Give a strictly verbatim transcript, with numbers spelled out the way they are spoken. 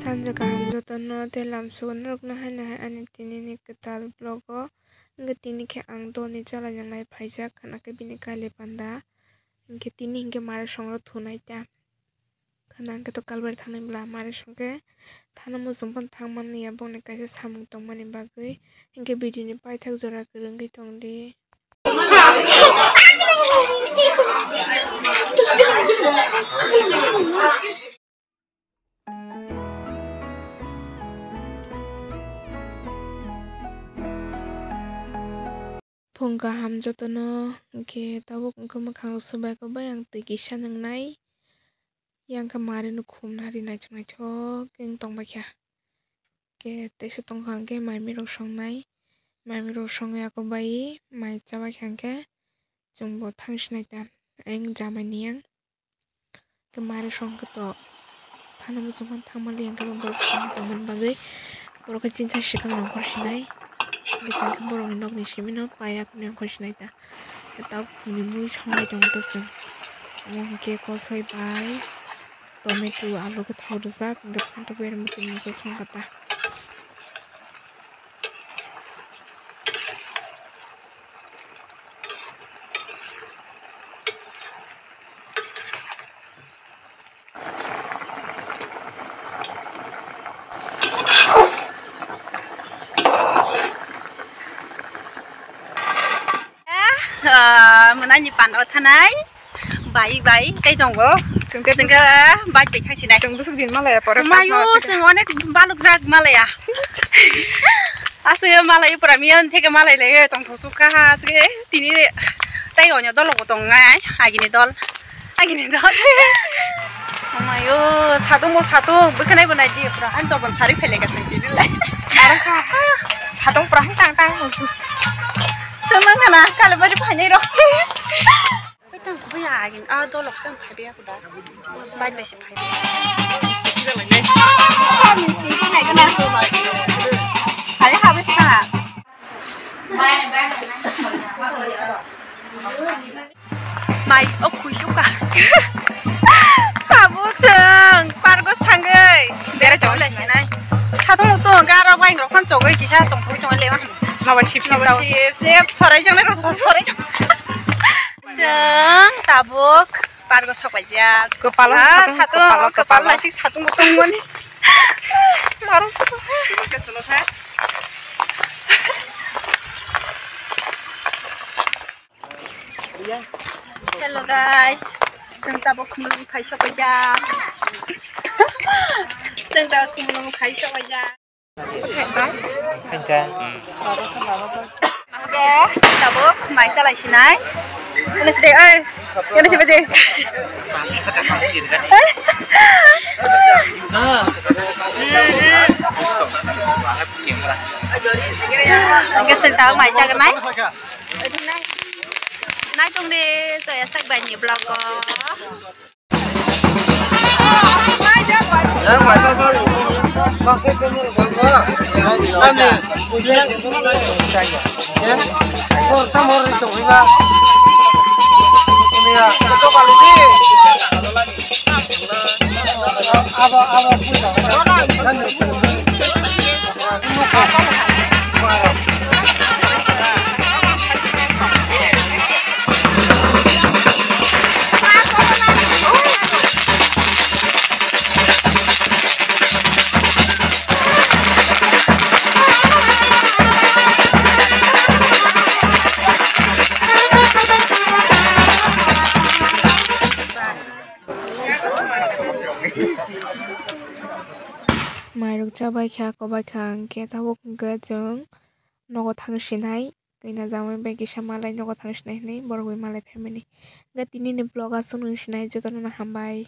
Sanja kaham jotono tei lamsogo norokno haino hai ani tinini kwtal vlog o. Hwnkhe tini khe ang doni chalai nangnai phaijak, khana khe bini kali panda. Hwnkhe tini hwnkhe mare songrok thunai ta. Khana hwnkhe to kalbari thangnai bwla mare songkhe thana muchung phano thangmani ya, bongni kaisa samung tongmani bagwi. Hwnkhe video ni paithak jora kwrwngwi tongdi. Phung kaham jotono, hwnkhe tabuk wngkha mwkhang rok subai kobai ang twi kisa nwngnai. Yang khe mari no khum nari naithok naithok khe wng tong bai kha. Khe teisa tong kha hwnkhe mai mui rok songnai. Mai mui rok songya kobai mai chabai kha hwnkhe chwng bo thang sinai ta. Ang jamai ni yang. Khe mari song khe to thana muchung phano thangmali hwnkhe borok song tongmani bagwi borok khe chinsa swkang nongkhor sinai. Hwnkhe chwng khe borokni nokni simi no paiya khe nongkhor sinai ta. Khe tabuk phungni mui songnai tongo ta chwng. Omo hwnkhe kosoi bai tomato alu khe thok rijak hwnkhe phantok berwi twi masa song kha ta. Ah, mwnani pan o thanai. Bai, bai, tei tongo. Chwng khe chwng khe bai, bai thang sinai. Chwng bwswk din malaya pore. Mayo, chwng onek baluk jak malaya. Aswk malai pura miyan theke malai le tong thosuk kha ha, chwng tini tei onyo dol bo tong nai, agini dol. Agini dol. Mayo, satung bo satung, bwkhanai bo nai di, pura han tobon sari phele ka chwng tini le. Ara kha. Satung pura han tang tang. Chwng nang kana, kala bari phainai rok. Oi, tang kubai agin, ah, dolok tang phaibai aku da. Bai bai se phai. Hai, ha, bai sa. Mai, o khui suka. Tabuk chwng pargo sangwi. Berai tong le sinai. Satung mutung garo bai rok phan chogwi kisa tong phui tong le. Maba sip sip sao. Sip sip sorai jang le rok sorai jang. Chwng tabuk pargo sok paijak. Kwpalo ah, satung, satung, kwpalo, kwpalo, kwpalo. Laisik satung bo tongmani. Marung satung. Hello guys, chwng tabuk khumulwng phai sok paijak. Chwng tabuk khumulwng phai sok paijak. Hingke. Oke, tabuk mai salai sinai. Kena sini, oi. Kena sini, deh. Hingke sini tabuk mai sa kenai. Nai tong di, saya sak banyi vlog ko. Mairok chabai kha, kobai kha, hingke tabuk hingke chwng nogo thang sinai, koi na jamai bai kisa malai nogo thang sinai hinui borok bai malai phaimani. Hingke tini ni vlog aswk nung sinai, jotono no hambai.